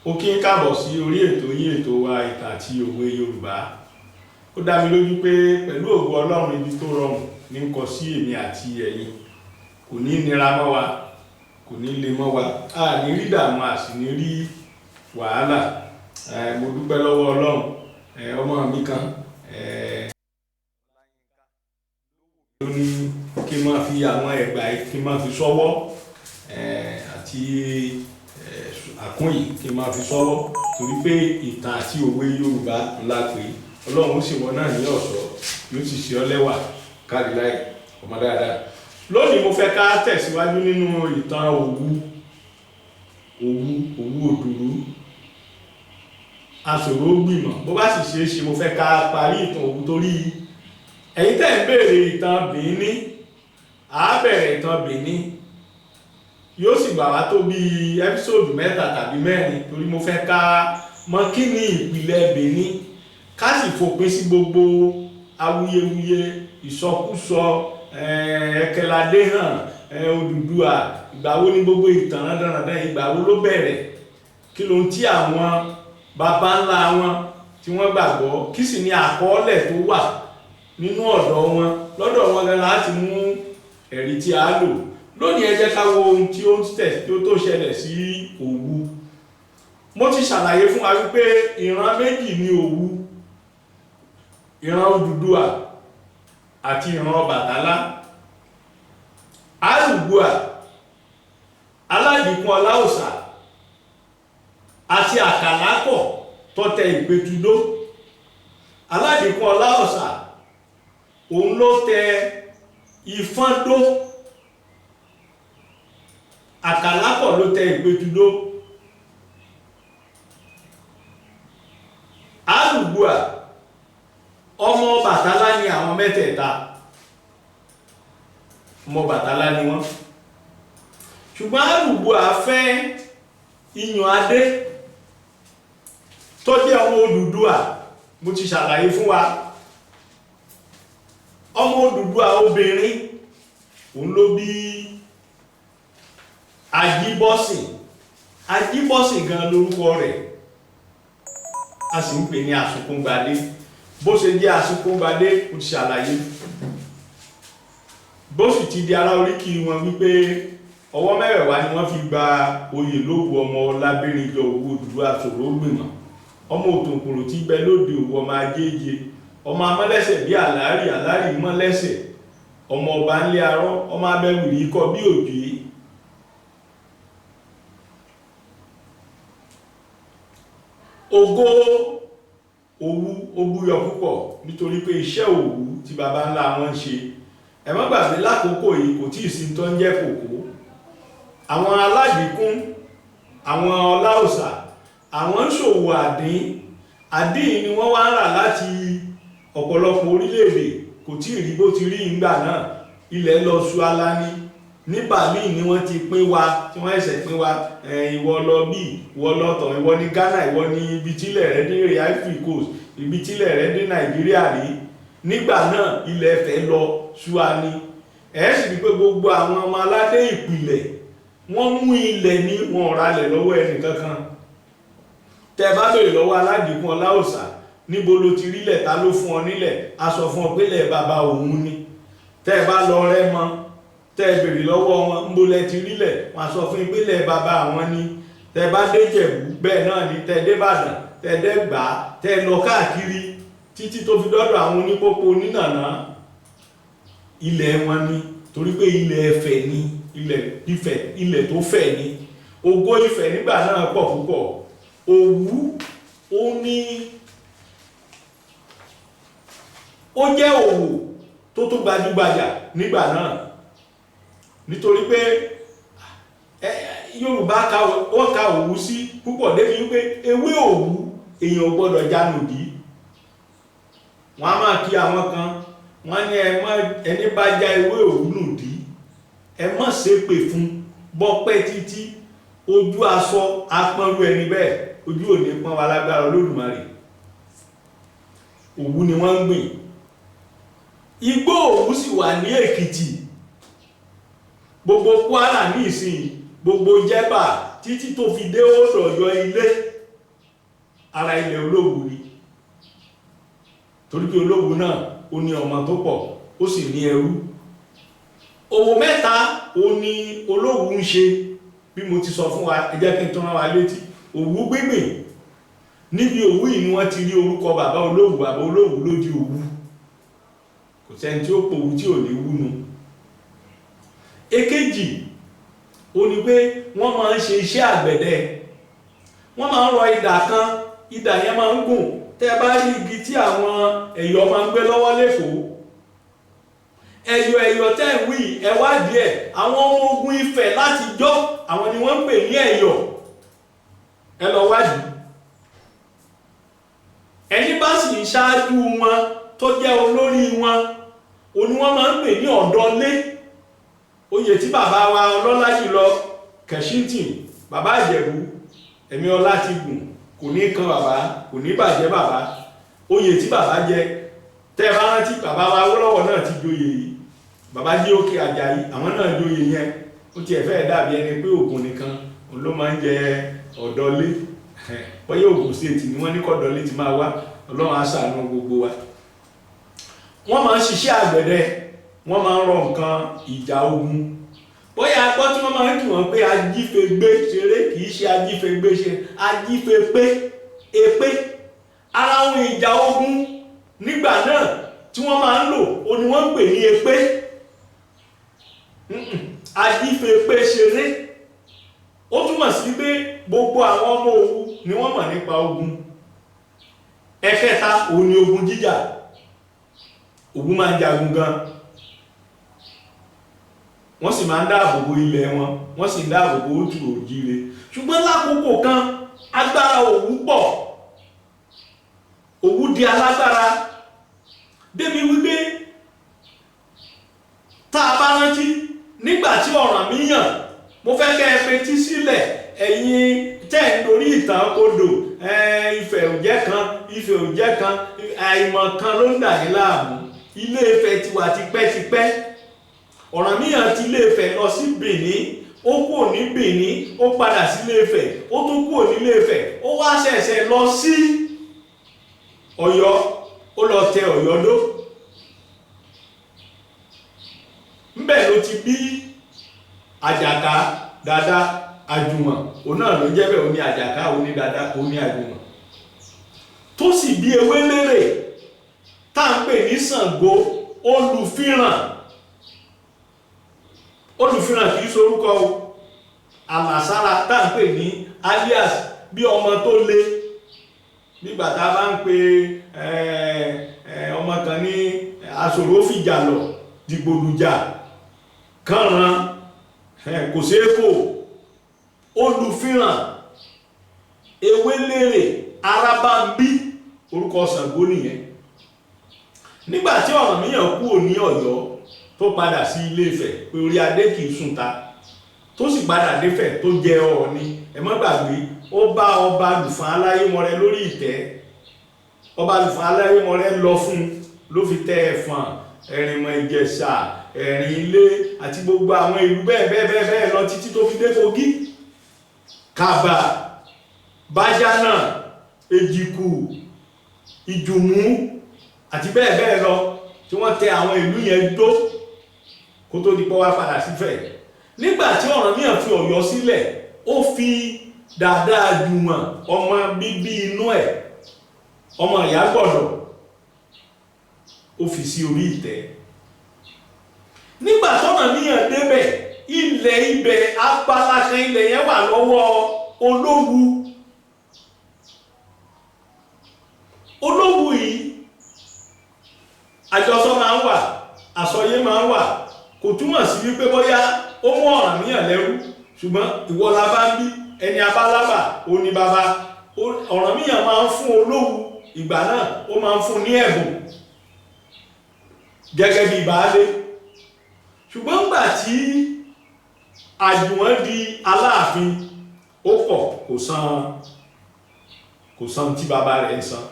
Mo kí yín káàbọ̀ sí orí ètò yín, ètò wa, ìtàn àti òwe Yorùbá. Ó dá mi lójú pé pẹ̀lú ògo Ọlọ́run, ibi tó rọrùn ní kọ sí èmi àti ẹ̀yin, kò ní nira mọ́ wa, kò ní le mọ́ wa, a ní rí dààmú, a sì ní rí wàhálà. Mo dúpẹ́ lọ́wọ́ Ọlọ́run. Ọmọ mi kan ló ní kí n máa fi àwọn ẹ̀gbà yìí, kí n máa fi sọ́wọ́, àti àkún yìí, kí n máa fi sọ́wọ́, torí pé ìtàn àti òwe Yorùbá ńlá pé Ọlọ́run ó sì wọ́n náà ní ọ̀ṣọ́, yóò sì ṣe ọ́ lẹ́wà kárí láì ọmọ dáadáa. Lónìí, mo fẹ́ ká tẹ̀síwájú nínú ìtàn Òwu. Òwu Òdùrú aṣòro gbìmọ̀. Bó bá sì ṣeé ṣe, mo fẹ́ ká parí ìtàn Òwu, torí ẹ̀yin tẹ́ ń béèrè ìtàn Bìíní. À á bẹ̀rẹ̀ ìtàn Bìíní, yóò sì gbà wá tó bí episode 3 tàbí 4, torí mo fẹ́ ká mọ̀ kí ni ìpìlẹ̀ Bìíní, ká sì fòpin sí gbogbo awuyewuye, ìsọkúsọ, ẹ̀kẹ́ládé hàn Odùduwà. Ìgbà wo ni gbogbo ìtàn rándanràndan? Ìgbà wo ló bẹ̀rẹ̀? Kí ló ń tí àwọn baba ńlá wọn tí wọ́n gbàgbọ́? Kí sì ni àkọọ́lẹ̀ tó wà nínú ọ̀dọ̀ wọn, lọ́dọ̀ wọn gan láti mú ẹ̀rí tí a lò lónìí? Ẹ jẹ́ ká wo ohun tí ó ń tẹ̀ tí ó tó ṣẹlẹ̀ sí Òwu. Mo ti ṣàlàyé fún wa wípé ìran méjì ni Òwu: ìran Odùduwà àti ìran Ọbàtálá. Arùgbùà, Aládìkún Ọláòsà àti Àkàlákọ̀ tó tẹ Ìpẹ̀tùdó. Aládìkún Ọláòsà, òun ló tẹ Ìfọ́ndó. Àkàlákọ̀ ló tẹ Ìpẹ̀tùdó. Arùgbùà, ọmọ Ọbàtálá ni àwọn mẹ́tẹ̀ẹ̀ta, ọmọ Ọbàtálá ni wọ́n. Ṣùgbọ́n Arùgbùà fẹ́ Iyùn Adé tó jẹ́ ọmọ Odùduwà. Mo ti ṣàlàyé fún wa, ọmọ Odùduwà obìnrin, òun ló bí Ajíbọ́sìn. Ajíbọ́sìn gan lórúkọ rẹ̀, a sì ń pè ní Àsunkúngbadé. Bó ṣe jẹ́ Àsunkúngbadé, mo ti ṣàlàyé bó sì ti di ará oríkì wọn, wípé ọwọ́ mẹ́wẹ̀ẹ̀wá ni wọ́n fi gba oyè lówu, ọmọ Ọlábẹ́rinjọ Òwu Òdùrú àṣòro gbìmọ̀, ọmọ òtòǹkòrò tí bẹ lóde Òwu, ọmọ ajéje, ọmọ amọ́lẹ́sẹ̀ bí àlárì, àlárì mọ́lẹ́sẹ̀, ọmọ ọba ńlẹ̀ arọ́, ọmọ abẹ́wìrì ikọ̀ bí òjò. Ògo Òwu ó búyọ púpọ̀, nítorí pé iṣẹ́ òwú tí baba ńlá wọn ń ṣe, ẹ má gbàgbé, lákòókò yìí kò tí ì sí tó ń jẹ́ kòkó. Àwọn Aládìkún, àwọn Ọláòsà, àwọn ń ṣòwò àdín. Àdín ni wọ́n wá ń rà láti ọ̀pọ̀lọpọ̀ orílẹ̀-èdè. Kò tí ì rí bó ti rí ìgbà náà. Ilẹ̀ lọ su alani ní Berlin ni wọ́n ti pín wa, tí wọ́n ẹ̀sẹ̀ pín wa. Ìwọ lọ bí, ìwọ lọ tọ̀, ìwọ ní Ghana, ìwọ ní ibi tílẹ̀ rẹ dé Ivory Coast, ibi tílẹ̀ rẹ dé Nàìjíríà rí. Nígbà náà, ilẹ̀ Ifẹ̀ lọ suani. Ẹ̀ sì rí pé gbogbo àwọn ọmọ aládé ìpìlẹ̀, wọ́n mú ilẹ̀ ní wọn ò ralẹ̀ lọ́wọ́ ẹnì kankan. Tẹ́ bá béèrè lọ́wọ́ Aládìkún Ọláòsà, níbo ló ti rílẹ̀, ta ló fún ọ nílẹ̀, a sọ fún ọ pé lẹ̀ bàbá òun ni. Tẹ́ bá lọ rẹ́ mọ́, tẹ́ béèrè lọ́wọ́ wọn, níbo lẹ ti rílẹ̀, wọ́n a sọ fún yín pé lẹ̀ bàbá àwọn ni. Tẹ́ bá dé Jẹ̀bú, bẹ́ẹ̀ náà ni. Tẹ́ dé Ìbàdàn, tẹ́ dé Ẹ̀gbá, tẹ́ lọ káàkiri títí tó fi dọ́dọ̀ àwọn onípópó onínàná, ilẹ̀ wọn ni, torí pé ilẹ̀ Ifẹ̀ ni, ilẹ̀ Ifẹ̀, ilẹ̀ tó fẹ̀ ni. Ògo Ifẹ̀ nígbà náà pọ̀ púpọ̀. Òwu, ó ní ó jẹ́ òwò tó tó gbajúgbajà nígbà náà, nítorí pé Yorùbá wọ́n ka òwú sí púpọ̀, débi wípé ewé òwú, èèyàn ò gbọ́dọ̀ jánu dì í. Wọ́n á máa kí àwọn kan, wọ́n ní ẹni bá já ewé òwú nù dí, ẹ má ṣépè fún, bọ́pẹ́ títí, ojú aṣọ apọ́nrú ẹni bẹ́ẹ̀. Ojú ò ní pọ́n wa lágbára Olódùmarè. Òwú ni wọ́n ń gbìn. Igbó òwú sì wà ní Èkìtì, gbogbo Kwara ní ìsìn, gbogbo Jẹ́bà. títí tó fi dé odò Ọ̀yọ́ ilé, ara ilẹ̀ Olówu ni. Torí pé Olówu náà ó ní ọmọ tó pọ̀, ó sì ní ẹrú. Òwò mẹ́ta ó ní Olówu ń ṣe, bí mo ti sọ fún wa. Ẹ jẹ́ kí n tún rán wa létí. Òwú gbígbìn, níbi òwú yìí ni wọ́n ti rí orúkọ bàbá Olówu. Bàbá Olówu ló di Òwu. Kò sẹ́ni tí ó pòwú tí ò ní wúnu. Èkejì ó ní pé wọ́n máa ń ṣe iṣẹ́ àgbẹ̀dẹ. Wọ́n máa ń rọ idà kan, idà yẹn máa ń gùn. Tẹ́ bá rí igi tí àwọn ẹ̀yọ́ máa ń gbé lọ́wọ́ lẹ́kọ̀ọ́, ẹ̀yọ̀ ẹ̀yọ̀ tẹ́ ń wí, ẹ wádìí ẹ̀. Àwọn ọmọ ogun Ifẹ̀ látijọ́, àwọn ni wọ́n ń pè ní ẹ̀yọ̀. Ẹ lọ wádìí. Ẹni bá sì ń ṣáájú wọn tó jẹ́ olórí wọn, òní wọ́n máa ń pè ní ọ̀dọ́lé. Oyè tí bàbá wa ọlọ́lá jùlọ Kẹ̀síntìn, bàbá Ìjẹ̀bú, ẹ̀mí ọlá ti gùn, kò ní kan bàbá, kò ní bàjẹ́ bàbá. Oyè tí bàbá jẹ, tẹ́ ẹ bá rántí, bàbá wa Awólọ́wọ̀ náà ti joyè yìí, bàbá Jíókè Àjàyí, àwọn náà joyè yẹn. Ó tiẹ̀ fẹ́ dàbí ẹni pé Ògùn nìkan ló máa ń jẹ ọ̀dọ́lé. Bóyá Ògùn State ni wọ́n ní kọ́dọ̀lé ti máa wá. Ọlọ́run á ṣàánú gbogbo wa. Wọ́n máa ń ṣiṣẹ́ àgbẹ̀dẹ, wọ́n máa ń rọ nǹkan ìjà ogun. Bóyá agbọ́ tí wọ́n máa ń kí wọ́n pé ajífegbé ṣeré, kì í ṣe ajífegbé ṣe, ajífepé epé. Ara ohun ìjà ogun nígbà náà tí wọ́n máa ń lò ó ni wọ́n ń pè ní epé. Ajífepé ṣeré, ó túmọ̀ sí pé gbogbo àwọn ọmọ Òwu ni wọ́n mọ̀ nípa ogun. Ẹ̀kẹta òun ni ogun jíjà. Òwu máa ń jagun gan, wọ́n sì máa ń dáàbò bo ilẹ̀ wọn, wọ́n sì ń dáàbò bo òtù òjíire. Ṣùgbọ́n lákòókò kan, agbára Òwu pọ̀. Òwu di alágbára débi wípé, tá a bá rántí nígbà tí Ọ̀rànmíyàn, mo fẹ́ kẹ́ ẹ fetí sílẹ̀, ẹ̀yin tẹ́ ń dorí ìtàn kodò, Ifẹ̀ ò jẹ́ kan, Ifẹ̀ ò jẹ́ kan, àìmọ̀ kan ló ń dà yín láàmú. Ilé Ifẹ̀ ti wà tipẹ́tipẹ́. Ọ̀rànmíyàn ti Ilé Ifẹ̀ lọ sí Benin, ó kúrò ní Benin, ó padà sí Ilé Ifẹ̀, ó tún kúrò ní Ilé Ifẹ̀, ó wá ṣẹ̀ṣẹ̀ lọ sí Ọ̀yọ́, ó lọ tẹ Ọ̀yọ́ dó. Ńbẹ̀ ló ti bí Àjàká, Dàda, Àjùmọ̀. Òun náà ló jẹ́ bẹ́ẹ̀. Ó ní Àjàká, ó ní Dàda, ó ní Àjùmọ̀, tó sì bí Ewélérè tá à ń pè ní Ṣàngó Olùfiràn. Olùfiràn kì í sorúkọ o, àlàsára tá à ń pè ní alias, bí ọmọ tó le. Nígbà tá a bá ń pe ọmọ kan ní aṣòro fìjà lọ, dìgbòlùjà kànràn, kò ṣeé kò. Olùfiràn, Ewélérè, Arábámbí, orúkọ Ṣàngó nìyẹn. Nígbà tí Ọ̀rànmíyàn kúrò ní Ọ̀yọ́ tó padà sí Ilé Ifẹ̀, pé orí adé kì í sùn ta, tó sì padà défẹ̀ tó jẹ Ọọ̀ni, ẹ má gbàgbé, ó bá ọba Lùfọ̀n Aláyémọrẹ lórí ìtẹ́. Ọba Lùfọ̀n Aláyémọrẹ lọ fún un ló fi tẹ Ẹ̀fọ̀n, Ẹ̀rìnmọ̀, Ìjẹ̀ṣà, Ẹ̀rìn Ilé àti gbogbo àwọn ìlú bẹ́ẹ̀ bẹ́ẹ̀ bẹ́ẹ̀ bẹ́ẹ̀ lọ títí tó fi dé Kogi, Kàbà, Bájánà, Èjìkù, Ìjùmú àti bẹ́ẹ̀ bẹ́ẹ̀ lọ, tí wọ́n tẹ àwọn ìlú yẹn dó kó tó di pọ́ wá padà sífẹ̀. Nígbà tí Ọ̀rànmíyàn fi Ọ̀yọ́ sílẹ̀, ó fi Dàda Àjùmọ̀, ọmọ bíbí inú ẹ̀, ọmọ ìyá gbọ̀dọ̀, ó fi sí orí ìtẹ́. Nígbà tọ́rànmíyàn débẹ̀, ilẹ̀ ibẹ̀, abala kan ilẹ̀ yẹn wà lọ́wọ́ Olówu. Olówu yìí, àjọsọ máa ń wà, àsọyé máa ń wà. Kò túmọ̀ sí wípé bóyá ó mú Ọ̀rànmíyàn lẹ́rú, ṣùgbọ́n ìwọ la bá ń bí, ẹni abálábà ó ní bàbá. Ọ̀rànmíyàn máa ń fún Olówu ìgbà náà, ó máa ń fún ní ẹ̀bùn gẹ́gẹ́ bí baálé. Ṣùgbọ́n gbà tí Àjùwọ̀n di Aláàfin, ó kọ̀, kò san, kò san tí bàbá rẹ̀ ń san.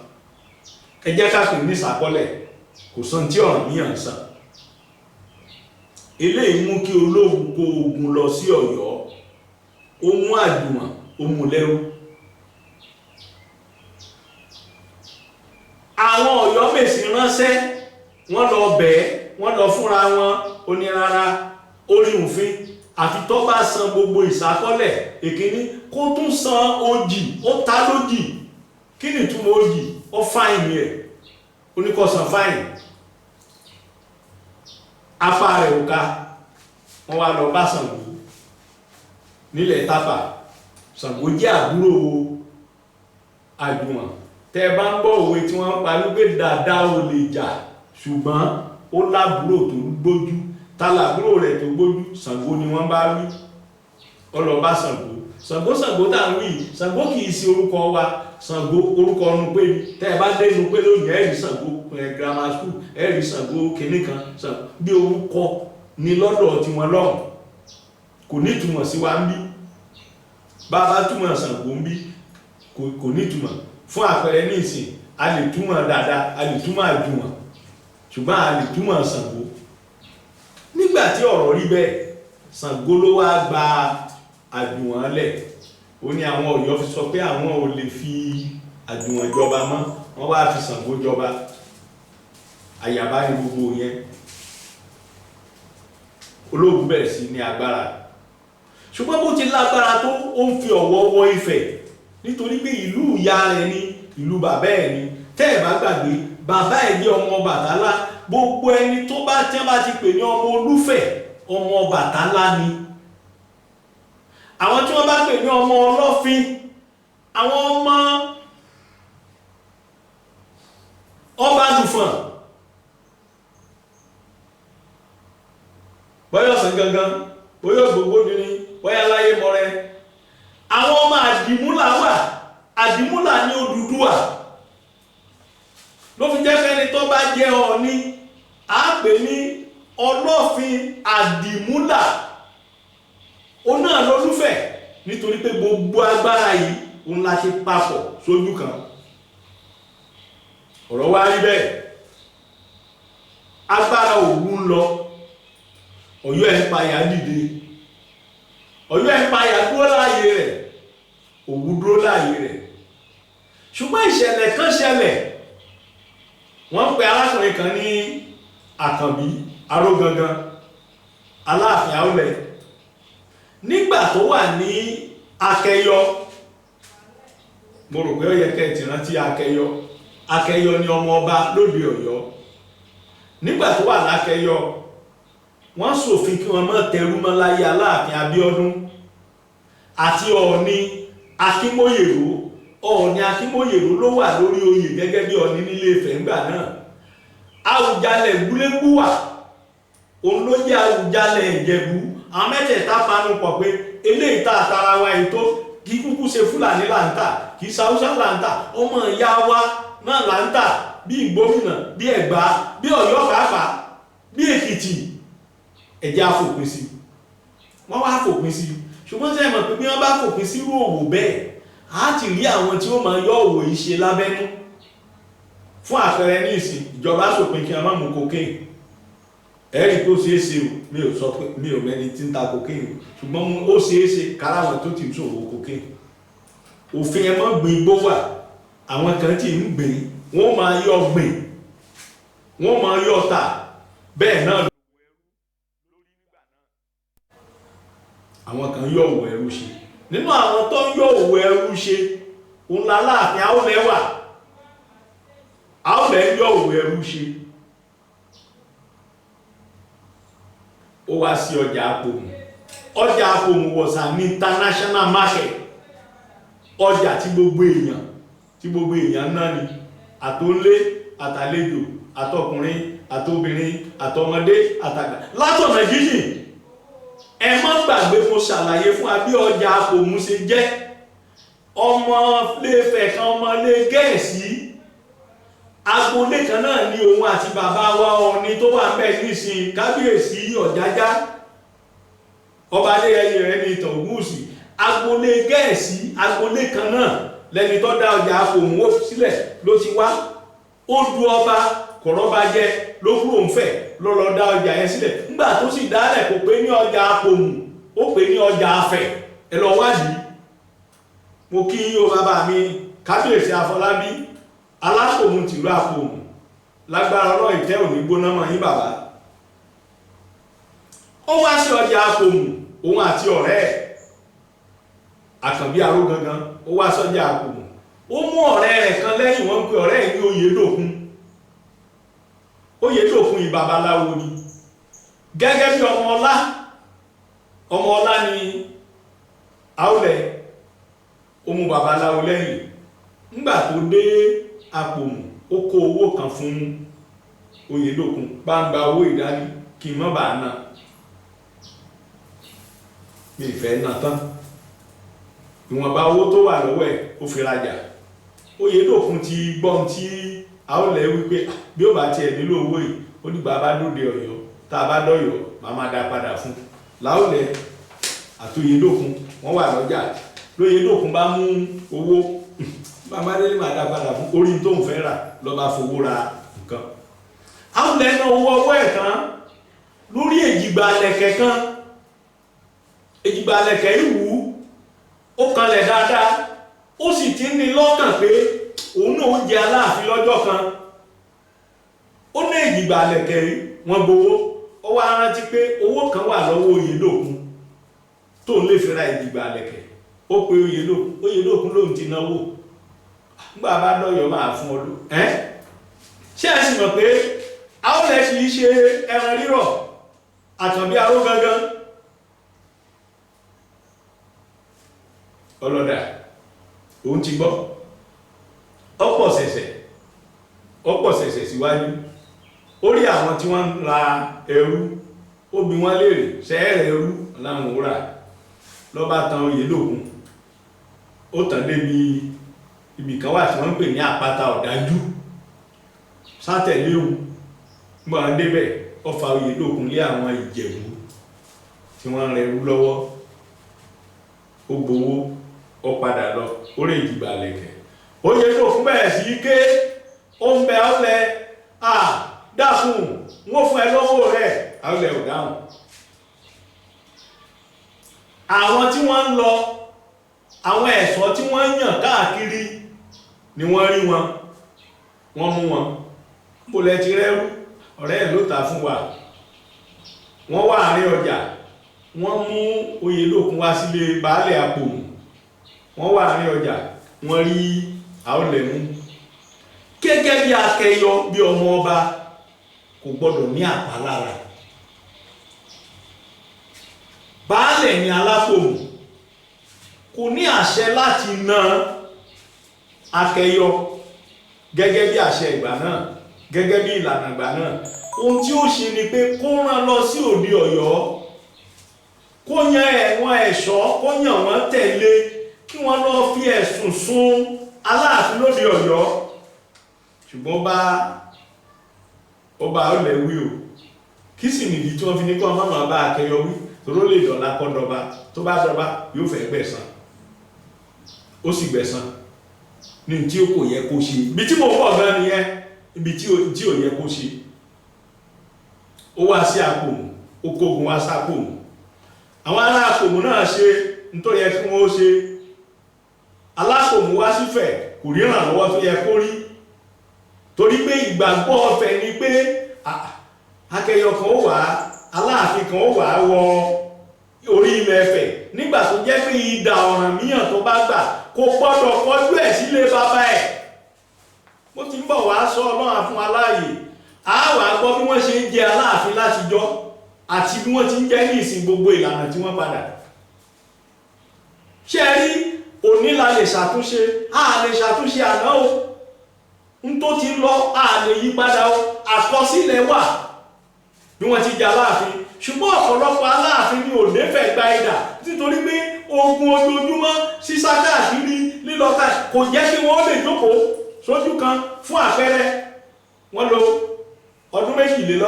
Ẹ jẹ́ ká pè ní ìsàkọ́lẹ̀, kò san tí Ọ̀rànmíyàn ń san. Eléyìí mú kí Olówu kó ogun lọ sí Ọ̀yọ́. Ó mú Àjùwọ̀n, ó mú lẹ́rú. Àwọn Ọ̀yọ́mèsì ránṣẹ́, wọ́n lọ bẹ̀ẹ́, wọ́n lọ fúnra wọn. Ó ní rárá, orí òfin àfi tó bá san gbogbo ìsákọ́lẹ̀. Èkíní, kó tún san ojì, ó ta lójì. Kí ni ìtumọ̀ ojì? Ó fáìní ẹ̀, ó ní kó san fáìní. Apá rẹ̀ ò ká. Wọ́n wá lọ bá Ṣàngó nílẹ̀ Tápà. Ṣàngó jẹ́ àbúrò Àjùwọ̀n. Tẹ́ ẹ bá ń gbọ́ òwe tí wọ́n ń pa wípé dàda ò lè jà, ṣùgbọ́n ó lábúrò tó gbójú. Ta làbúrò rẹ̀ tó gbójú? Ṣàngó ni wọ́n bá wí. Ó lọ bá Ṣàngó. Ṣàngó, Ṣàngó tá à ń wí, Ṣàngó kì í ṣe orúkọ wa. Ṣàngó orúkọ ọ̀run pé ni. Tẹ́ ẹ bá dé inú pé lónìí, ẹ rí Ṣàngó grammar school, ẹ rí Ṣàngó kìnní kan. Ṣàngó bí orúkọ ni lọ́dọ̀ tiwọn lọ́hùn, kò ní ìtumọ̀ sí wa ń bí. Bàbá túmọ̀ Ṣàngó ń bí, kò ní ìtumọ̀. Fún àpẹẹrẹ ní ìsìn, a lè túmọ̀ dáadáa, a lè túmọ̀ Àjùwọ̀n, ṣùgbọ́n a lè túmọ̀ Ṣàngó. Nígbà tí ọ̀rọ̀ rí bẹ́ẹ̀, Ṣàngó ló wá gba Àjùwọ̀n lẹ̀. Ó ní àwọn Ọ̀yọ́ fi sọ pé àwọn ò lè fi Àjùwọ̀n jọba mọ́, wọ́n wá fi Ṣàngó jọba. Àyàbá ni gbogbo yẹn. Ológun bẹ̀rẹ̀ sí ní agbára, ṣùgbọ́n bó ti lágbára tó, ó ń fi ọ̀wọ̀ wọ Ifẹ̀, nítorí pé ìlú ìyá rẹ̀ ni, ìlú bàbá ẹ̀ ni. Tẹ́ ẹ̀ bá gbàgbé, bàbá ẹ̀ jẹ́ ọmọ Ọbàtálá. Gbogbo ẹni tó bá tí wọ́n bá ti pè ní ọmọ Olúfẹ̀, ọmọ Ọbàtálá ni. Àwọn tí wọ́n bá pè ní ọmọ Ọlọ́fin, àwọn ọmọ Ọbalùfọ̀n, bóyá ọ̀sán gangan, bóyá ògbógbó ni, bóyá láyé mọ́rẹ́. Àwọn ọmọ Àdìmúlà wà. Àdìmúlà ní Odùduwà. Ló fi jẹ́ fẹ́ni tó bá jẹ́ Ọọ̀ni, á pè ní Ọlọ́fin Àdìmúlà. Òun náà lolúfẹ̀, nítorí pé gbogbo agbára yìí òun la ṣe papọ̀ sójú kan. Ọ̀rọ̀ wá rí bẹ́ẹ̀, agbára Òwu ń lọ, Ọ̀yọ́ Empire dìde. Ọ̀yọ́ Empire dúró láàyè rẹ̀, Òwu dúró láàyè rẹ̀. Ṣùgbọ́n ìṣẹ̀lẹ̀ kan ṣẹlẹ̀. Wọ́n ń pe arákùnrin kan ní Àkànbí Arógangan, Aláàfin Àwọlẹ̀. Nígbà tó wà ní Akẹyọ, mo rò pé ó yẹ kẹ́ ẹ ti rántí Akẹyọ. Akẹyọ ni ọmọ ọba lóde Ọ̀yọ́. Nígbà tó wà lákẹyọ, wọ́n ṣòfin kí wọ́n má tẹrú mọ́ láyé Aláàfin Abíọ́dún àti Ọọ̀ni Akínmóyèró. Ọọ̀ni Akínmóyèró ló wà lórí oyè gẹ́gẹ́ bí Ọọ̀ni nílé Ifẹ̀ ńgbà náà. Àwùjalẹ̀ Gbúlégbúwà, òun ló jẹ́ Àwùjalẹ̀ Ìjẹ̀bú. Àwọn mẹ́tẹ̀ẹ̀ta panu pọ̀ pé eléyìí tá a tara wa èyí tó kì í kúkú ṣe Fúlàní là ń tà, kì í ṣe Haúsá là ń tà, ọmọ ìyá wa náà là ń tà, bí Ìgbómìnà, bí Ẹ̀gbá, bí Ọ̀yọ́ pàápàá, bí Èkìtì, ẹ̀jẹ̀ á fòpin sí. Wọ́n wá fòpin sí. Ṣùgbọ́n sẹ́yìn mọ̀ pé bí wọ́n bá fòpin sí irú òwò bẹ́ẹ̀, á ti rí àwọn tí ó máa yọ òwò yìí ṣe lábẹ́nú. Fún àpẹẹrẹ ní ìsìn, ìjọba ṣòpin kí a má mú cocaine. Ẹ̀rí tó ṣeé ṣe o, mi ò sọ pé mi ò mẹ́ni tí ń ta cocaine o, ṣùgbọ́n ó ṣeé ṣe kára àwọn tó ti ń ṣòwò cocaine. Òfin ẹ mọ́ gbìn igbó wà, àwọn kan tí ń gbìn, wọ́n máa yọ gbìn, wọ́n máa yọ tà, bẹ́ẹ̀ náà àwọn kan yọ òwò ẹrú ṣe. Nínú àwọn tó ń yọ òwò ẹrú ṣe, òun l'Aláàfin Àwọlẹ̀ wà. Àwọlẹ̀ ń yọ òwò ẹrú ṣe. Ó wá sí ọjà Àpòmù. Ọjà Àpòmù was an international market. Ọjà tí gbogbo èèyàn náà ni, àtòlé, àtàlejò, àtọkùnrin, àtobìnrin, àtọmọdé, àtàgbà, látọ̀nà jíjìn. Ẹ má gbàgbé mo ṣàlàyé fún wa bí ọjà Àpòmù ṣe jẹ́. Ọmọ Ilé-Ifẹ̀ kan, ọmọ ilé Gẹ̀ẹ́sì, agboolé kan náà ni òun àti bàbá wa Ọọ̀ni tó wà ńbẹ̀ nísìnyí, Kábíyèsí Ọ̀jájá, ọba Adéyẹyè rẹ̀ ní ìtàn Ògúnwùsì. Agboolé Gẹ̀ẹ́sì, agboolé kan náà lẹni tó dá ọjà Àpòmù sílẹ̀ ló ti wá. Ó du ọba kọ̀rọ̀ba jẹ ló kúrò ń fẹ̀ ló lọ dá ọjà yẹn sílẹ̀. Nígbà tó sì dálẹ̀, kò pé ní ọjà Àpòmù, ó pè ní ọjà Afẹ̀. Ẹ lọ wádìí. Mo kí yín o bàbá mi Kábíyèsí Afọlábí Alápòmù tìlú Àpòmù, lágbára Ọlọ́run ìtẹ́ òní gbóná mọ́ yín bàbá. Ó wá sí ọjà Àpòmù, òun àti ọ̀rẹ́ ẹ̀ Àkànbí Aró gangan. Ó wá sọ́jà Àpòmù, ó mú ọ̀rẹ́ rẹ̀ kan lẹ́yìn. Wọ́n ń pe ọ̀rẹ́ ẹ̀ ní Oyèdòkun. Oyèdòkun yìí babaláwo ni, gẹ́gẹ́ bí ọmọ ọlá. Ọmọ ọlá ni Àwùlẹ̀. Ó mú babaláwo lẹ́yìn. Nígbà tó dé Àpòmù, ó kó owó kan fún Oyèdòkun. Bá ń gba owó ìdání kí n má bàa ná, mi ìfẹ́ ná tán. Ìwọ̀nba owó tó wà lọ́wọ́ ẹ̀, ó fi rajà. Oyèdòkun ti gbọ́n tí Àwùlẹ̀ wípé bí ó bá tiẹ̀ nílò owó yìí, ó dìgbà bá dóde Ọ̀yọ́. Tá a bá dọ̀yọ́, màá máa dá padà fún. Láwùlẹ̀ àti Oyèdòkun wọ́n wà lọ́jà. Lóyèdòkun bá mú owó, bàbá délé, máa dá padà fún orí tó ń fẹ́ rà, lọ́ bá fowó ra nǹkan. Àwùlẹ̀ náà owó ọwọ́ ẹ̀ tán lórí èjìgbà lẹ̀kẹ̀ kan. Èjìgbà lẹ̀kẹ̀ yìí wù ú, ó kanlẹ̀ dáadáa. Ó sì ti ní lọ́kàn pé òun náà ó jẹ Aláàfin lọ́jọ́ kan. Ó ní èjìgbà lẹ̀kẹ̀ yìí, wọ́n gbowó. Ó wá rántí pé owó kan wà lọ́wọ́ Oyèdòkun tó ń lè fi ra èjìgbà lẹ̀kẹ̀. Ó pe Oyèdòkun. Oyèdòkun lòun ti náwó, nígbà bá dọ̀yọ̀ máa fún ọ ló ẹ́. Ṣé ẹ sì mọ̀ pé Àwùlẹ̀ kì í ṣe ẹran rírọ̀? Àkànbí Aró gangan ọlọ́dà òun ti gbọ́. Ọ̀pọ̀ ṣẹ̀ṣẹ̀, ọ̀pọ̀ ṣẹ̀ṣẹ̀ síwájú. Ó rí àwọn tí wọ́n ń ra ẹrú. Ó bi wọ́n léèrè, sẹ́ẹ̀rẹ̀ ẹrú láwọn ò rà? Lọ́ba tan Oyèdòkun, ó tàn débi ibì kan wà tí wọ́n ń pè ní Àpáta Ọ̀dájú. Sátẹ̀lé òun gbọ́n débẹ̀, ó fa Oyèdòkun lé àwọn Ìjẹ̀bú tí wọ́n ń rẹrú lọ́wọ́. Ó gbowó, ó padà lọ, ó rè jìgbà lẹ̀kẹ̀. Oyèdòkun bẹ̀rẹ̀ sí í ké, ó ń bẹ Àwùlẹ̀, à dákun, wọ́n fún ẹ lọ́wọ́ rẹ̀. Àwùlẹ̀ ò dáhùn. Àwọn tí wọ́n ń lọ, àwọn ẹ̀ṣọ́ tí wọ́n ń yàn káàkiri ni wọ́n rí wọn, wọ́n mú wọn. Bó lẹ ti rẹ́rú? Ọ̀rẹ́ ẹ̀ ló tà fún wa. Wọ́n wà àárín ọjà. Wọ́n mú Oyèdòkun wá sílé baálẹ̀ Àpòmù. Wọ́n wà àárín ọjà, wọ́n rí Àwùlẹ̀ mú. Gẹ́gẹ́ bí akẹyọ, bí ọmọ ọba, kò gbọ́dọ̀ ní àpálára. Baálẹ̀ ni Alápòmù, kò ní àṣẹ láti na akẹyọ gẹ́gẹ́ bí àṣẹ ìgbà náà, gẹ́gẹ́ bí ìlànà ìgbà náà. Ohun tí ó ṣe ni pé kó rán lọ sí òde Ọ̀yọ́, kó yan ẹ̀wọ̀n ẹ̀ṣọ́, kó yàn wọ́n tẹ̀lé, kí wọ́n lọ fi ẹ̀sùn sùn Aláàfin lóde Ọ̀yọ́. Ṣùgbọ́n bá ó bá ó lẹ̀ wí o. Kí sì nìdí tí wọ́n fi ní kọ́ ọmọ máa bá akẹyọ wí? Toró lè dọ̀la kọ́ dọba. Tó bá dọba, yóò fẹ́ gbẹ̀san. Ó sì gbẹ̀san ní tí ó kò yẹ kó ṣe. Ibi tí mo bọ̀ gan nìyẹn, ibi tí ò yẹ kó ṣe. Ó wá sí Àpòmù, ó kógun wá sápòmù. Àwọn ará Àpòmù náà ṣe nítorí yẹ kí wọ́n ó ṣe. Alápòmù wá sífẹ̀, kò rí ìrànlọ́wọ́ tó yẹ kó rí, torí pé ìgbàgbọ́ ọ̀fẹ́ ni pé akẹyọ kan ó wà, Aláàfin kan ó wà wọ orí ilẹ̀ Ifẹ̀, nígbà tó jẹ́ pé idà Ọ̀rànmíyàn tó bá gbà kò gbọ́dọ̀ kọjú ẹ̀ sílé bàbá ẹ̀. Mo ti ń bọ̀ wá sọ. Ọlọ́run fún aláàyè, a wà gbọ́ bí wọ́n ṣe ń jẹ Aláàfin látijọ́ àti bí wọ́n ti ń jẹ́ ní ìsìn, gbogbo ìlànà tí wọ́n padà ṣe rí. Òní la lè ṣàtúnṣe, a lè ṣàtúnṣe àná o. N tó ti lọ, a lè yí padà o. Àkọsílẹ̀ wà bí wọ́n ti jẹ Aláàfin, ṣùgbọ́n ọ̀pọ̀lọpọ̀ Aláàfin ni ò nífẹ̀ẹ́ gba idà, nítorí pé ogun ojoojúmọ́, sísá káàkiri, lílọ káàkiri, kò jẹ́ kí wọ́n lè jókòó sójú kan. Fún àpẹẹrẹ, wọ́n lò ọdún 82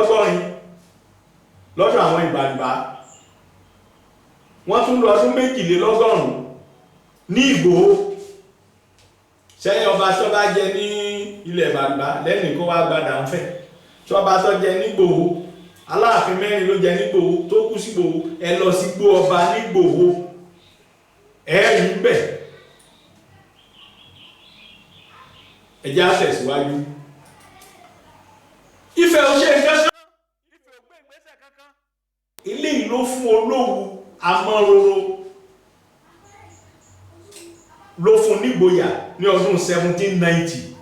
lọ́dọ̀ àwọn Ìbàrìbá. Wọ́n tún lò ọdún 92 ní Ìgbòho. Sẹ́yìn ọba tó bá jẹ ní ilẹ̀ Ìbàrìbá lẹ́nìí kó wá gbadà ń fẹ̀ tí ọba tó jẹ nígbòho, Aláàfin mẹ́rin ló jẹ nígbòho tó kú sí Gbòho. Ẹ lọ sí gbó ọba nígbòho. Ẹ̀ẹ́rì ń bẹ̀. Ẹ jẹ́ á tẹ̀síwájú. Ifẹ̀ ò ṣe nǹkan kan. Ifẹ̀ ò gbé ìgbésẹ̀ kankan. Eléyìí ló fún Olówu Amọ́roro, ló fún nígboyà ní ọdún 1790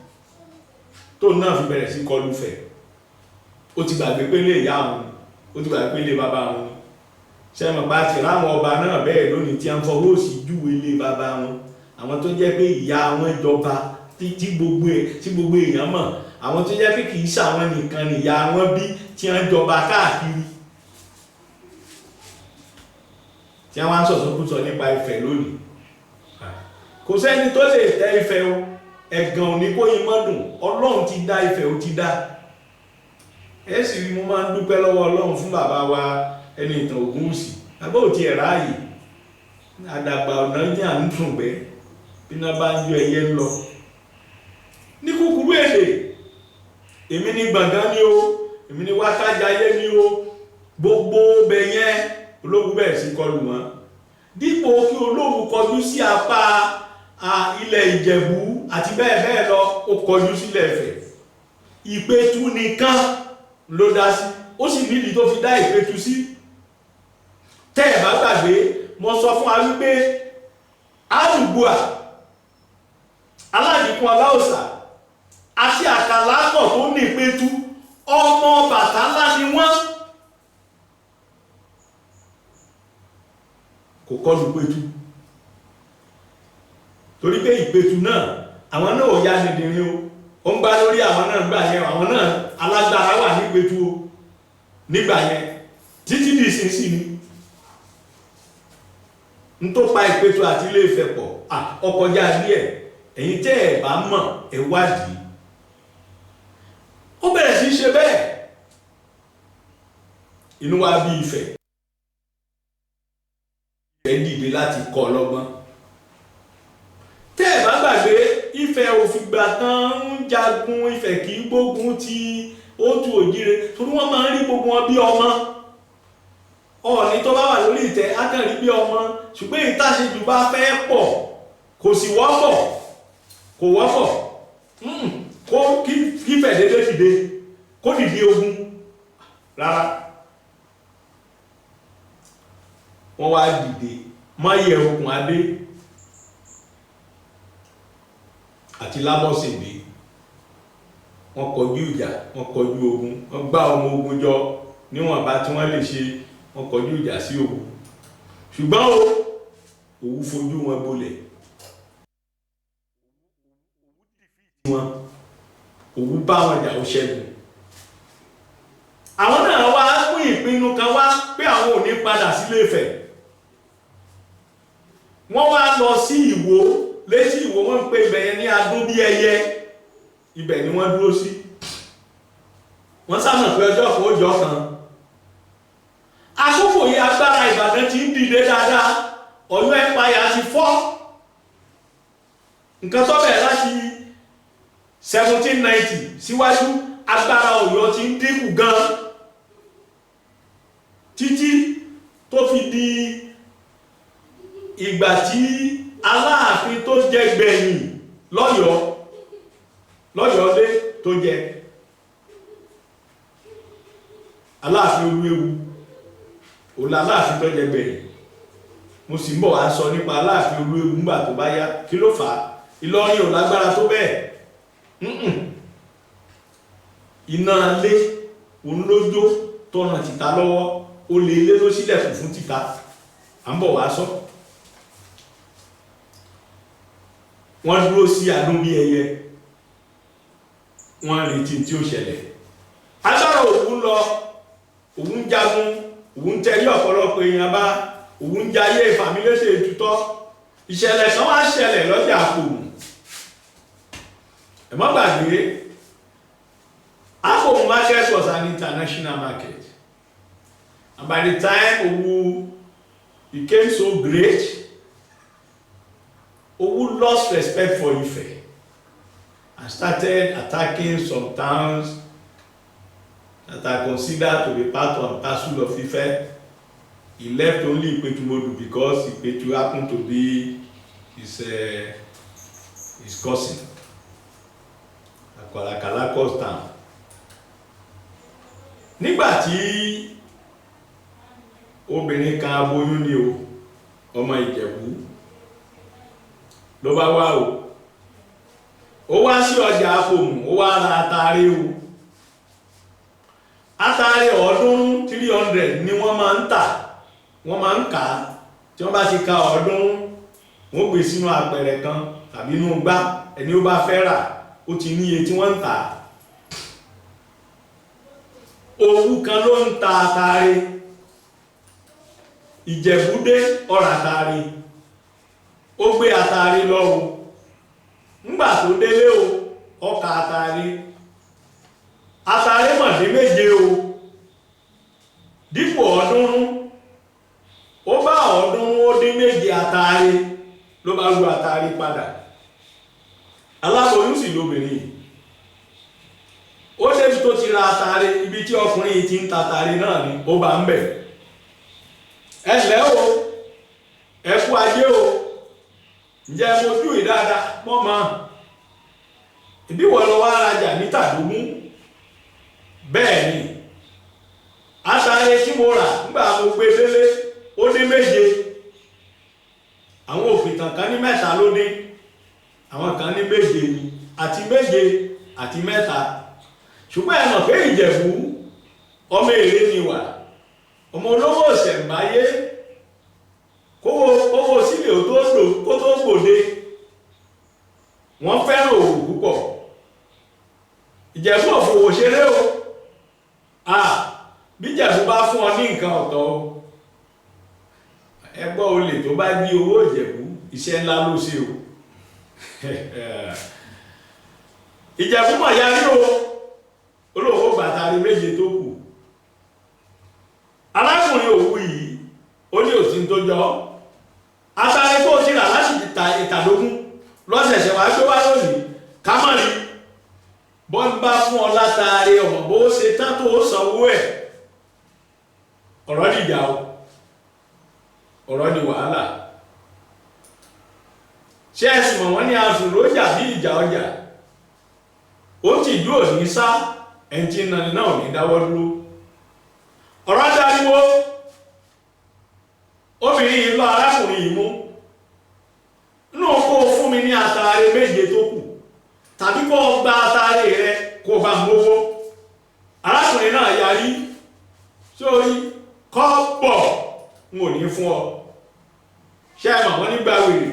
tó náà fi bẹ̀rẹ̀ sí kọlu Ifẹ̀. Ó ti gbàgbé pé lè ìyá òun, ó ti gbàgbé pé lè bàbá òun. Ṣé mọ̀ bá ti ráwọn ọba náà bẹ́ẹ̀ lónìí tí a ń fọwọ́ sí júwe lé bàbá wọn, àwọn tó jẹ́ pé ìyá wọn jọba tí gbogbo ẹ̀ tí gbogbo èèyàn mọ̀, àwọn tó jẹ́ pé kì í ṣàwọn nìkan nìyá wọn bí tí wọ́n jọba káàkiri, tí wọ́n á ń sọ̀sọ́kúsọ nípa Ifẹ̀ lónìí. Kò sẹ́ni tó lè tẹ Ifẹ̀ o. Ẹ̀gàn ò ní kó yin mọ́dùn. Ọlọ́run ti dá Ifẹ̀, ó ti dá. Ẹ sì rí, mo máa ń dúpẹ́ lọ́wọ́ Ọlọ́run fún bàbá wa ẹni ìtàn Ògúnwùsì. Bàbá ò tiẹ̀ ráàyè àdàgbà ọ̀nà ní à ń tùngbẹ́ bí iná bá ń yọ ẹyẹ ń lọ. Ní kúkúrú èdè, èmi ní Gbọ̀ngán ní o, èmi ní Wákájayé ní o, gbogbo ọbẹ̀ yẹn Olówu bẹ̀rẹ̀ sí kọlù wọn. Dípò kí Olówu kọjú sí apá ilẹ̀ Ìjẹ̀bú àti bẹ́ẹ̀ bẹ́ẹ̀ lọ, ó kọjú sílẹ̀ Ifẹ̀. Ìpẹ̀tù nìkan ló dá sí. Ó sì nídìí tó fi dá Ìpẹ̀tù sí. Tẹ́ ẹ̀ bá gbàgbé, mo sọ fún wa wípé Àdùgbòà, Aládìkún Aláòsà àti Àkàlákọ̀ tó ní Ìpẹ̀tù, ọmọ Bàtálá ni wọ́n. Kò kọlu Pẹ̀tù torí pé Ìpẹ̀tù náà, àwọn náà ò ya nìdìrín o. Ó ń gbá lórí àwọn náà gbà yẹn. Àwọn náà alágbára wà ní Ìpẹ̀tù o nígbà yẹn títí di ìsinsìnyí. N tó pa Ìpẹ̀tù àti Ilé Ifẹ̀ pọ̀ ọkọjá díẹ̀. Ẹ̀yin tẹ́ ẹ̀ bá mọ̀, ẹ̀ wádìí. Ó bẹ̀rẹ̀ sí í ṣe bẹ́ẹ̀, inú wa bí Ifẹ̀. Ifẹ̀ dìde láti kọ́ ọlọ́gbọ́n. Tẹ́ ẹ̀ bá gbàgbé, Ifẹ̀ ò fìgbà kan ń jagun. Ifẹ̀ kì í gbógun ti Òtù Òjìrè torí wọ́n máa ń rí gbogbo wọn bí ọmọ. Ọọ̀ni tó bá wà lórí ìtẹ́ á kàn rí bí ọmọ, ṣùgbọ́n ìtàṣejù bá fẹ́ pọ̀, kò sì wọ́pọ̀, kò wọ́pọ̀ kó kífẹ̀ dédé dìde, kó dìde ogun rárá. Wọ́n wá dìde Máyẹ̀ Okùn Adé àti Lábọ́sẹ̀dé. Wọ́n kọjú ìjà, wọ́n kọjú ogun, wọ́n gbá ọmọ ogun jọ níwọ̀nba tí wọ́n lè ṣe. Wọ́n kọjú ìjà sí Òwu, ṣùgbọ́n o Òwu fojú wọn gbolẹ̀ wọn. Òwu bá wọn jà, ó ṣẹ́gun. Àwọn náà wá mú ìpinnu kan wá pé àwọn ò ní padà sílé Ifẹ̀. Wọ́n wá lọ sí Ìwó, létí Ìwó. Wọ́n ń pe ibẹ̀ yẹn ní Adó bí ẹyẹ. Ibẹ̀ ni wọ́n dúró sí. Wọ́n sábà pé ọjọ́ kan ó jọ kan. Àkókò yìí, agbára Ìbàdàn ti ń dìde dáadáa. Ọ̀yọ́ Empire ti fọ́. Nǹkan tó bẹ̀rẹ̀ láti 1790 síwájú, agbára Ọ̀yọ́ ti ń dínkù gan títí tó fi di ìgbà tí Aláàfin tó jẹ gbẹ̀yìn lọ́yọ̀ọ́, lọ́yọ̀ọ́ dé tó jẹ, Aláàfin Olúewu, òun Aláàfin tó jẹ gbẹ̀yìn. Mo sì ń bọ̀ wá sọ nípa Aláàfin Olúewu ńgbà tó bá yá. Kí ló fà á? Ìlọrin ò lágbára tó bẹ́ẹ̀. Iná lé òun lójó tó ràn tìta lọ́wọ́. Ó lè ilé ló sílẹ̀kùn fún tìta. À ń bọ̀ wá sọ. Wọ́n dúró sí adún bí ẹyẹ, wọ́n ń retí tí ó ṣẹlẹ̀. Agbára Òwu ń lọ, Òwu ń jagun, Òwu ń tẹ̀lé ọ̀pọ̀lọpọ̀ èèyàn bá, Òwu ń jayé ìfàmílétè ìtútọ́. Ìṣẹ̀lẹ̀ kan wá ṣẹlẹ̀ lọ́jà Àpòmù. Ẹ má gbàgbé, Àpòmù market was an international market, and by the time Òwu became so great, Owu lost respect for Ife and started attacking some towns that are considered to be part and parcel of Ife. He left only Ipetumodu because Ipetu happened to be his cousin. Àkàlàkọ̀ town. Nígbà tí obìnrin kan, aboyún ni o, ọmọ Ìjẹ̀bú ló bá wá o, ó wá sí ọjà Apòmù, ó wá ra atare o. Atare 300, 300 ni wọ́n máa ń tà, wọ́n máa ń kà á. Tí wọ́n bá ti ka 300, wọ́n gbé sínú apẹ̀rẹ̀ kan tàbí inú gbá. Ẹni ó bá fẹ́ rà, ó ti níye tí wọ́n ń tà á. Òwú kan ló ń ta atare. Ìjẹ̀bú dé, ọ̀rọ̀ atare, ó gbé atare lọ o. Ńgbà tó délé o, ọkà atare, atare mọ̀dé 7 o. Dípò 300, ó bá 307 atare. Ló bá lu atare padà. Aláboyún sì lóbìnrin yìí. Ó débi tó ti ra atare, ibi tí ọkùnrin yìí ti ń ta atare náà ni ó bá ń bẹ̀. Ẹ ǹlẹ́ o, ẹ kú ajé o, ǹjẹ́ mojú yìí dáadáa mọ́ mọ́ ìbí wọ́n lọ wá rajà ní tàdógún? Bẹ́ẹ̀ ni, atare tí mo rà, nígbà mo gbé délé, ó dín 7. Àwọn òpìtàn kan ní 3 ló dín, àwọn kan ní 7 ni, àti 7 àti 3. Ṣùgbọ́n ẹ mọ̀ pé Ìjẹ̀bú, ọmọ èrè ni wà, ọmọ olówó ìṣẹ̀ǹbáyé, kówó sílẹ̀ ó tó lò kó tó gbòde. Wọ́n fẹ́ràn òwò púpọ̀. Ìjẹ̀bú òfòwò ṣeré o. Bí Ìjẹ̀bú bá fún ọ ní nǹkan, ọ̀tọ̀ o. Ẹgbọ́, olè tó bá jí owó Ìjẹ̀bú, iṣẹ́ ńlá ló ṣe o. Ìjẹ̀bú mọ̀ yarí o, olóòwò gbàtàrí 7 tó kù. Arákùnrin Òwú yìí, ó ní òsín tó jọ, atare tó ti rà láti ìtàdógún lọ́sẹ̀ṣẹ̀ wá gbé wá lónìí, kámọ́rí bọ́n bá fún ọ látàrí ọmọ bó ṣe tán tó sanwó ẹ̀. Ọ̀rọ̀ dìjà o, ọ̀rọ̀ di wàhálà. Ṣé ẹ̀sùn mọ̀ wọ́n ní asùn ló jà bí ìjà ọjà, ó ti ìlú òní sá, ẹni tí ń nani náà ò ní dáwọ́ dúró. Ọ̀rọ̀ dáríwó. Obìnrin yìí lọ arákùnrin yìí mú nínú kó o fún mi ní atare 7 tó kù, tàbí kó o gba atare rẹ, kó o bá mówó. Arákùnrin náà yarí sórí kọ́ pọ̀, n ò ní fún ọ. Ṣé ẹ mọ̀ wọ́n ní gba wèrè,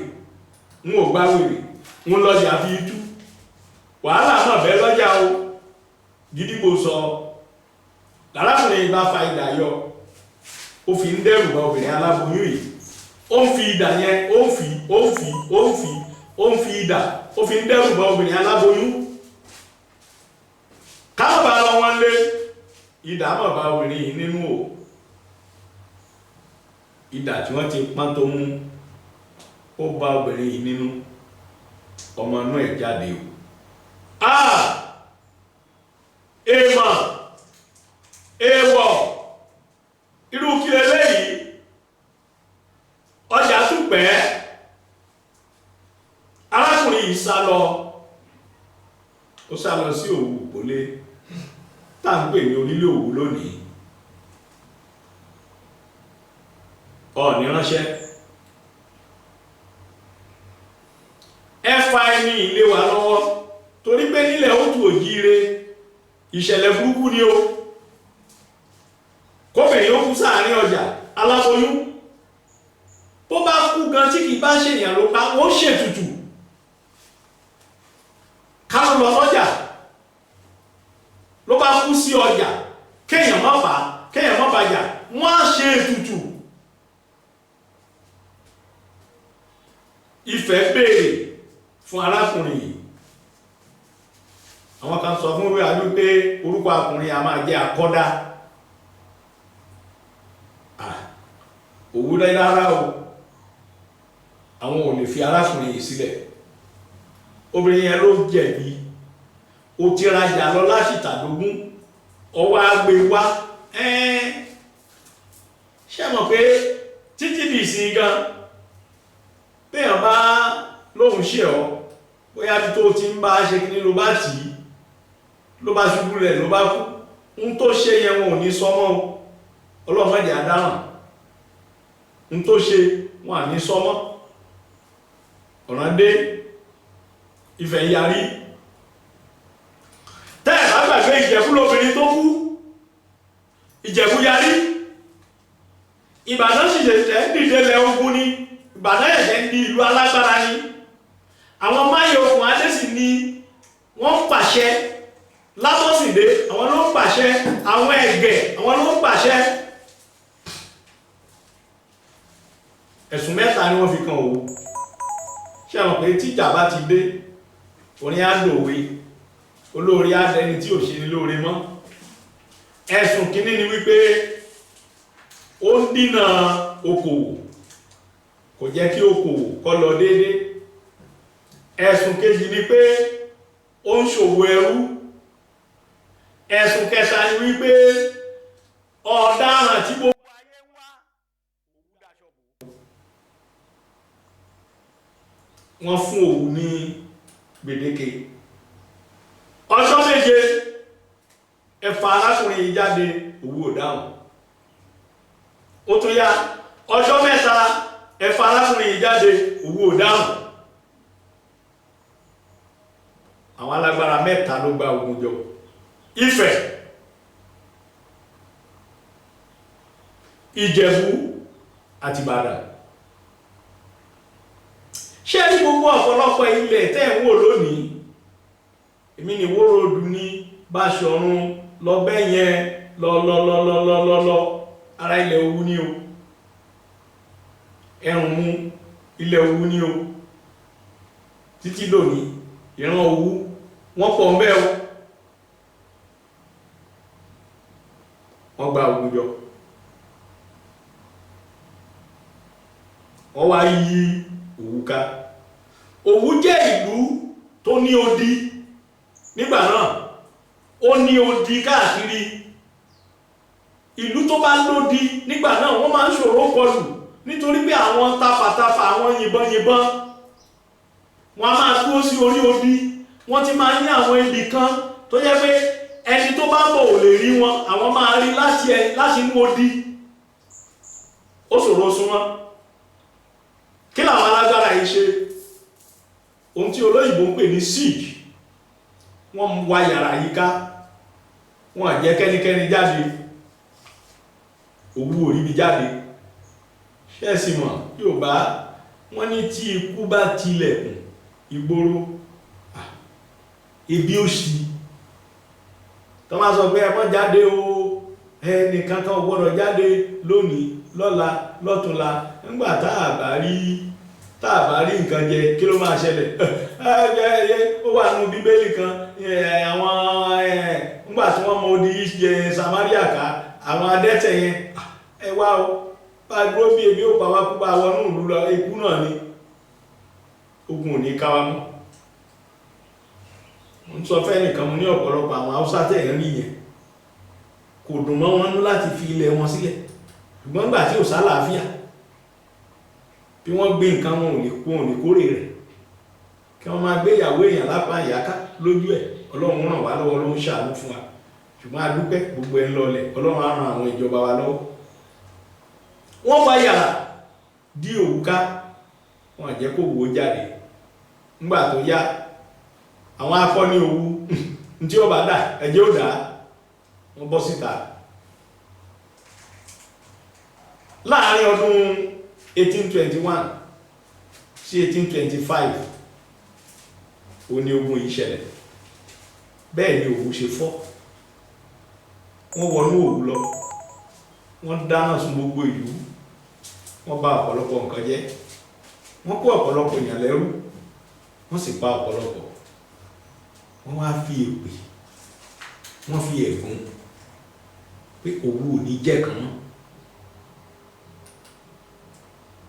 n ò gba wèrè, n lọ́jà fi tú. Wàhálà náà bẹ́ẹ̀ lọ́jà o gidigbo sọ. Lárákùnrin yìí bá fa idà yọ, ó fi ń dẹ́rù ba obìnrin aláboyún yìí. Ó ń fi idà yẹn, ó ń fi, ó ń fi, ó ń fi, ó ń fi idà, ó fi ń dẹ́rù ba obìnrin aláboyún. Káwọn bá lọ wọn lé, idà mọ̀ bá obìnrin yìí nínú o. Idà tí wọ́n ti pọ́n tó mú, ó bá obìnrin yìí nínú, ọmọ inú ẹ̀ jáde o. Ah, èèmọ̀, èèwọ̀, irú kí leléyìí? Ọjà tún pẹ́. Arákùnrin yìí sá lọ, ó sá lọ sí Òwu Ìpólé, tá à ń pè ní Orílẹ̀ Òwu lónìí. Ọ̀ọ́ni ránṣẹ́, ẹ fa ẹni ilé wa lọ́wọ́, torí pé nílẹ̀ ó tu òjíire, ìṣẹ̀lẹ̀ burúkú ni o, kóbìnrin ó kú sáàrin ọjà, aláboyún. Bó bá kú gan, tí kìí bá ṣèyàn ló pa, wọ́n ṣètùtù. Ká ló lọ sọ́jà, ló bá kú sí ọjà, kéèyàn má bà, kéèyàn má bàjà, wọ́n á ṣe ètùtù. Ifẹ̀ béèrè fún arákùnrin yìí. Àwọn kan sọ fún wíwá wípé orúkọ akùnrin a máa jẹ́ Akọ́dá. Òwúrẹ́ rárá o, àwọn ò lè fi arákùnrin yìí sílẹ̀. Obìnrin yẹn ló jẹ̀bi. Ó ti rajà lọ láti tàdógún, ọwọ́ àgbè wá. Ṣé mọ̀ pé títí di ìsìn gan, béèyàn bá lóhùn ṣe ọ, bóyá bí tó ti ń bá ṣe kí ni ló bá tì í, ló bá ṣubú rẹ̀ ló bá kú, ń tó ṣe yẹn wọn ò ní sọmọ́ o. Ọlọ́mọdé adáhùn, ń tó ṣe wọn à ní sọmọ́. Ọ̀ràn dé, Ifẹ̀ yarí. Tẹ́ ẹ̀ bá gbàgbé, Ìjẹ̀bú lóbìnrin tó kú, Ìjẹ̀bú yarí. Ìbàdàn sì ṣẹ̀ṣẹ̀ ń dìde lẹ ogun ni. Ìbàdàn ṣẹ̀ṣẹ̀ ń di ìlú alágbára ni. Àwọn Máyọ̀kùn adé sì ni wọ́n ń pàṣẹ. Lábọ́sìndé àwọn ló ń pàṣẹ, àwọn Ẹ̀gẹ̀ àwọn ló ń pàṣẹ. Ẹ̀sùn mẹ́ta ni wọ́n fi kan Òwu. Ṣé àwọn pé tíjà bá ti dé, orin á dòwe, olóore á dẹni tí ò ṣe ní lóore mọ́. Ẹ̀sùn kínní ni wípé ó ń dínà okòwò, kò jẹ́ kí okòwò kó lọ déédé. Ẹ̀sùn kejì ni pé ó ń ṣòwò ẹrú. Ẹ̀sùn kẹta ni wípé ọ̀daràn tí gbogbo ayé ń wá, Òwu daṣọ bò. Wọ́n fún Òwu ní gbèdéke ọjọ́ 7, ẹ fà arákùnrin yìí jáde. Òwu ò dáhùn. Ó tún yá, ọjọ́ 3, ẹ fà arákùnrin yìí jáde. Òwu ò dáhùn. Àwọn alágbára mẹ́ta ló gba ogun jọ: Ifẹ̀, Ìjẹ̀bú àti Ìbàdàn. Ṣé ní gbogbo ọ̀pọ̀lọpọ̀ ilẹ̀ tẹ́ ń wò lónìí, èmi ní Ìwó Road ní Báṣọ̀run lọ́bẹ̀ yẹn lọ́lọ́lọ́lọ́lọ́lọ́, ara ilẹ̀ Òwu ni o. Ẹ̀rùnmú ilẹ̀ Òwu ni o. Títí lónìí ìran Òwu wọ́n pọ̀ ń bẹ́ o. Wọ́n gba ogun jọ, wọ́n wá yí Òwu ká. Òwu jẹ́ ìlú tó ní odi nígbà náà, ó ní odi káàkiri. Ìlú tó bá lódi nígbà náà, wọ́n máa ń ṣòro kọlù, nítorí pé àwọn tafàtafà, àwọn yìnbọn yìnbọn, wọ́n á máa dúró sí orí odi. Wọ́n ti máa ní àwọn ibì kan tó jẹ́ pé ẹni tó bá bọ̀ ò lè rí wọn, àwọn máa rí láti inú odi. Ó ṣòro súnmọ́. Kí làwọn alágbára yìí ṣe? Ohun tí olóyìnbó ń pè ní siege. Wọ́n wá yàrá yíká, wọ́n á jẹ́ kẹ́nikẹ́ni jáde. Òwu ò ríbi jáde. Ṣẹ́ẹ̀sì mọ̀, Yorùbá wọ́n ní tí ikú bá tilẹ̀kùn ìgboro, ebi ó ṣí. Tó máa sọ pé ẹ má jáde o, ẹnìkan kan ò gbọ́dọ̀ jáde lónìí, lọ́la, lọ́túnla, nígbà tá a bá rí nǹkan jẹ, kí ló máa ṣẹlẹ̀? Ó wà nínú Bíbélì kan, àwọn nígbà tí wọ́n mọ odi Samaria ká, àwọn adẹ́tẹ̀ yẹn, ẹ wá o, bá a dúró bí ebi ó pa wá kú, bá a wọnú ìlú lọ, ikú náà ni. Ogun ò ní ká wa mọ́. Mo ń sọ fẹ́ nìkan, mo ní ọ̀pọ̀lọpọ̀ àwọn Haúsá tẹ̀ ń rí yẹn, kò dùn mọ́ wọn nú láti fi ilẹ̀ wọn sílẹ̀, ṣùgbọ́n nígbà tí ò sálàáfíà, bí wọ́n gbé nǹkan, wọn ò lè kó, wọn ò lè kórè rẹ̀, kí wọ́n máa gbé ìyàwó èèyàn lápá ìyáká lójú ẹ̀. Ọlọ́run ràn wá lọ́wọ́, ló ń ṣàánú fún wa, ṣùgbọ́n a dúpẹ́, gbogbo ẹ̀ ń lọlẹ̀. Ọlọ́run á ran àwọn ìjọba wa lọ́wọ́. Wọ́n wá yàrá dí Òwu ká, wọn àjẹ́ kó wò ó jáde. Nígbà tó yá, àwọn akọni Òwu, ntí ó bá dà ẹ̀jẹ̀ ó dà á, wọ́n bọ́ síta. Láàárín ọdún 1821 sí 1825 ó ní ogun yìí ṣẹlẹ̀. Bẹ́ẹ̀ ni Òwu ṣe fọ́. Wọ́n wọnú Òwu lọ, wọ́n dáná sun gbogbo ìlú, wọ́n bà ọ̀pọ̀lọpọ̀ nǹkan jẹ́, wọ́n kó ọ̀pọ̀lọpọ̀ èèyàn lẹ́rú, wọ́n sì pa ọ̀pọ̀lọpọ̀. Wọ́n wá fi èpè, wọ́n fi ẹ̀gún pé Òwu ò ní jẹ́ kan mọ́.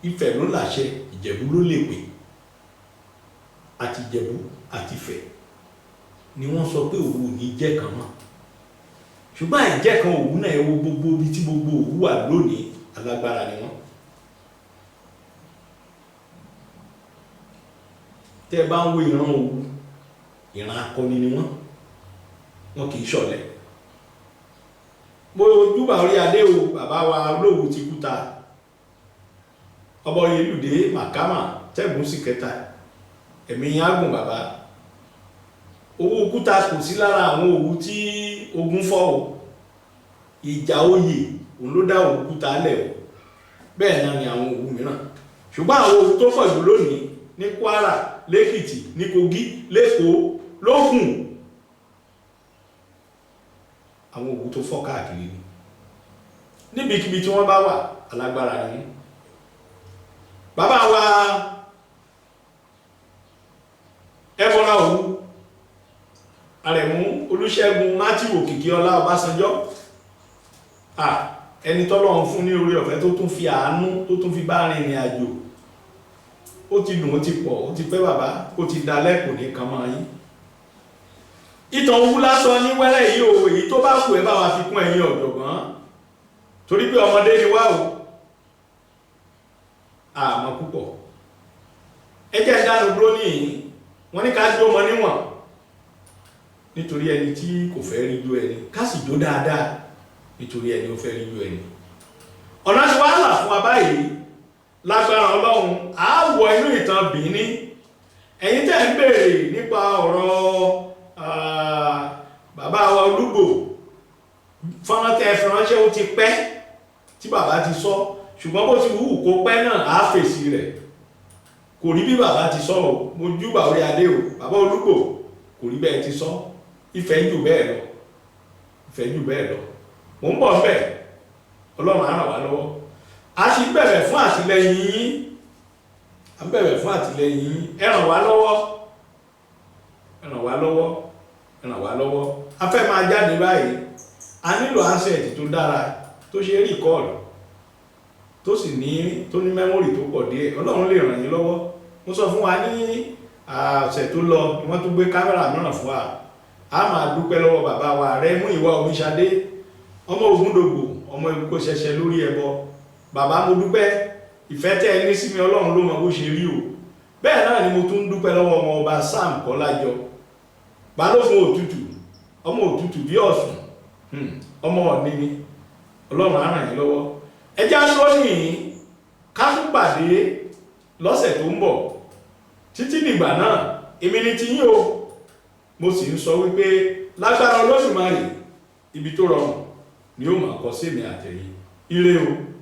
Ifẹ̀ ló làṣẹ, Ìjẹ̀bú ló lè pè. Àti Ìjẹ̀bú àti Ifẹ̀ ni wọ́n sọ pé Òwu ò ní jẹ́ kan mọ́. Ṣùgbọ́n àìjẹ́ kan Òwu náà, ẹ wo gbogbo ibi tí gbogbo Òwu wà lónìí. Alágbára ni wọ́n. Tẹ́ ẹ bá ń wo ìran Òwu, ìran akọni ni wọ́n, wọn kì í ṣọ̀lẹ. Mo júbà orí adé o, bàbá wa Olówu ti Kúta, ọbọ Ìlúdé Màkàmà tẹ́gùn sí kẹta, ẹ̀mí yín á gùn bàbá. Owó Kúta kò sí lára àwọn Òwu tí ogun fọ́ o. Ìjà oyè òun ló dá Òwu Kúta lẹ̀ o. Bẹ́ẹ̀ náà ni àwọn Òwu mìíràn. Ṣùgbọ́n àwọn Òwu tó pọ̀ jù lónìí ní Kwara, lẹ́kìtì, ní Kogi, lẹ́kọ̀ọ́, lógùn, àwọn Òwu tó fọ́ káàkiri ni. Níbikíbi tí wọ́n bá wà, alágbára ni wọ́n. Bàbá wa Ẹbọra Òwu, Àrẹ̀mú Olúṣẹ́gun Matthew Òkìkíọlá Ọbásanjọ́, ẹni tọ́lọ́run fún ní orí ọ̀fẹ́ tó tún fi àánú tó tún fi bá rìnrìn àjò. Ó ti dùn, ó ti pọ̀, ó ti pẹ́ bàbá, ó ti dalẹ́, kò ní kan mọ́ yín. Ìtàn Òwu lásán ní wẹ́rẹ́ yìí o. Èyí tó bá kù ẹ bá wa fi kún, ẹ̀yin ọ̀jọ̀gbọ́n, torí pé ọmọdé ni wá o, àmọ́ púpọ̀. Ẹ jẹ́ ìdánu dúró níyìn. Wọ́n ní ká jó mọ níwọ̀n nítorí ẹni tí kò fẹ́ rí jó ẹni, ká sì jó dáadáa nítorí ẹni ó fẹ́ rí jó ẹni. Ọ̀nà ti wá là fún wa báyìí. Lágbára Ọlọ́run, á wọ inú ìtàn Bìíní. Ẹ̀yin tẹ́ ń béèrè nípa ọ̀rọ̀ bàbá wa Olúgbò, fọ́nrán tẹ́ fi ránṣẹ́, ó ti pẹ́ tí bàbá ti sọ, ṣùgbọ́n bó ti wù kó pẹ́ náà, á fèsì rẹ̀. Kò rí bí bàbá ti sọ o. Mo júbà orí adé o, bàbá Olúgbò, kò rí bẹ́ẹ̀ ti sọ. Ìfẹ́ jù bẹ́ẹ̀ lọ, ìfẹ́ jù bẹ́ẹ̀ lọ. Mò ń bọ̀ bẹ́ẹ̀. Ọlọ́run á ràn wá lọ́wọ́. A sì bẹ̀rẹ̀ fún àtìlẹ́yìn yín, a bẹ̀rẹ̀ fún àtìlẹ́yìn yín. Ẹ ràn wá lọ́wọ́, ẹ ràn wá lọ́wọ́, ẹ ràn wá lọ́wọ́. A fẹ́ máa jáde báyìí. A nílò handset tó dára, tó ṣe record, tó sì ní tó ní memory tó pọ̀ díẹ̀. Ọlọ́run lè ràn yín lọ́wọ́. Mo sọ fún wa ní ọ̀sẹ̀ tó lọ, wọ́n tún gbé kámẹ́rà mìíràn fún wa. A máa dúpẹ́ lọ́wọ́ bàbá wa rẹ mú ìwà Omiṣadé, ọmọ Ògúndògbò, ọmọ ibùkún ṣẹṣẹ lórí ẹbọ. Bàbá, mo dúpẹ́ ìfẹ́ tẹ́ ẹ ní sí mi. Ọlọ́run ló mọ bó ṣe rí o. Bẹ́ẹ̀ náà ni mo tún dúpẹ́ lọ́wọ́ ọmọ ọba Sam Kọ́lájọ, balógun òtútù, ọmọ òtútù bí Ọ̀ṣun, ọmọ ọ̀ní ni. Ọlọ́run á ràn yín lọ́wọ́. Ẹ já lónìí, ká tún pàdé lọ́sẹ̀ tó ń bọ̀. Títí dìgbà náà, èmi ni tiyín o. Mo sì ń sọ wípé lágbára Olódùmarè, ibi tó rọrùn ni ó máa kọ sí èmi àtẹ̀yìn. Ire o.